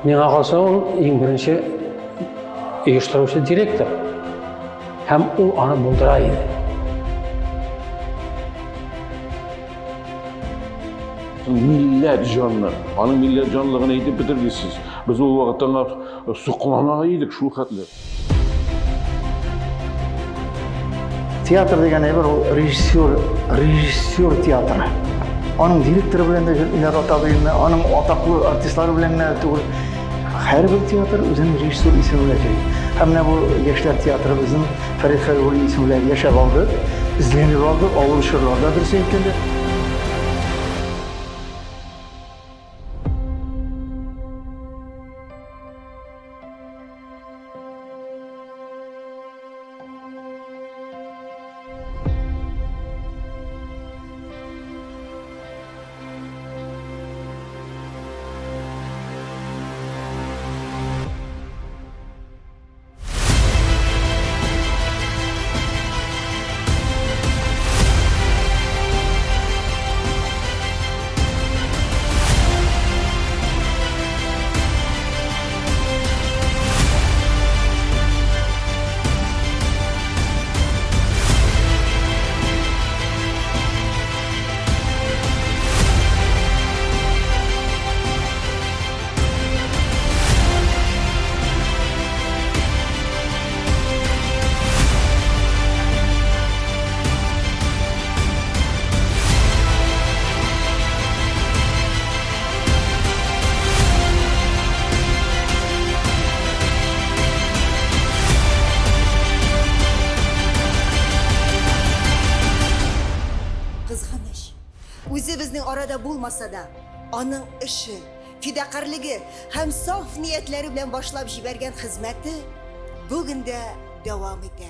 Миңа калса, ул иң беренче оештыручы директор. Һәм ул аны булдыра иде. Милләт җанлы. Аның милләт җанлыгын әйтеп бетергесез. Без ул вакытта аңа соклана идек шул хәтле. Театр дигән әйбер ул режиссер, режиссер театры. Аның директоры белән дә Илнар Атабыйны, аның атаклы артистлары белән генә түгел. Һәрбер театр үзенең режиссер исеме белән йөри. Һәм менә бу яшьләр театры безнең Фәрит Хәйруллин исеме белән яшәп алды, эзләнеп алды, авыр чорларда дөресен әйткәндә. Кызганыч, үзе безнең арада булмаса да, аның эше, фидакарьлеге һәм саф ниятләре белән башлап җибәргән хезмәте бүген дә дәвам итә.